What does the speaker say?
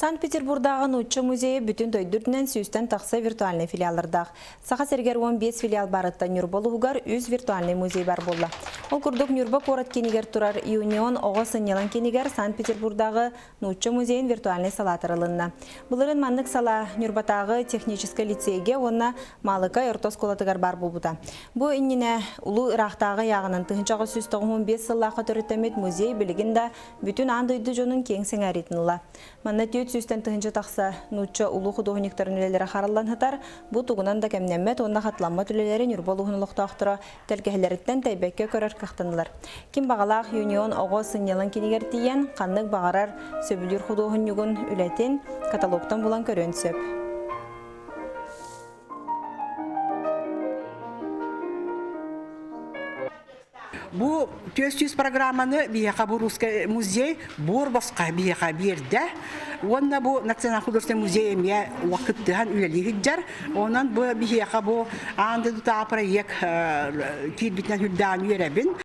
Санкт-Петербурдааҕы Нуучча музейа бүтүн дойду үрдүнэн сүүстэн тахса виртуальнай филиаллардаах. Саха сиригэр 15 филиал баарыттан Ньурба улууһугар үс виртуальнай музей баар буолла. Ол курдук Ньурба куорат киинигэр турар Юнион оҕо сынньалаҥ киинигэр Санкт-Петербурдааҕы Нуучча музейын виртуальнай салаата арылынна. Былырыын маннык салаа Ньурбатааҕы техническэй лицейгэ уонна Маалыкай орто оскуолатыгар баар буолбута. Бу иннинэ Улуу ыраахтааҕы ыйааҕынан 1995 сыллаахха төрүттэммит музей билигин да бүтүн аан дойду дьонун киэҥ сэҥээриитин ылла. Манна 400-тэн тыһыынча тахса нуучча улуу худуоһунньуктарын үлэлэрэ хараллан сытар, бу тугунан да кэмнэммэт уонна хатыламмат үлэлэри Ньурба улууһун олохтоохторо тэлгэһэлэриттэн тэйбэккэ көрөр кыахтаннылар. Ким баҕалаах Юнион оҕо сынньалаҥ кинигэр тиийэн, ханнык баҕарар сөбүлүүр худуоһунньугун үлэтин каталогтан булан көрүөн сөп. Бу 400 программаны биһиэхэ бу русский музей буор босхо биһиэхэ биэрдэ. Уонна бу Национальный художественный музей эмиэ кыттыһан үлэлии сылдьар. Онон бу биһиэхэ бу аан дойдутааҕы проект киирбитинэн үрдээн үөрэбин.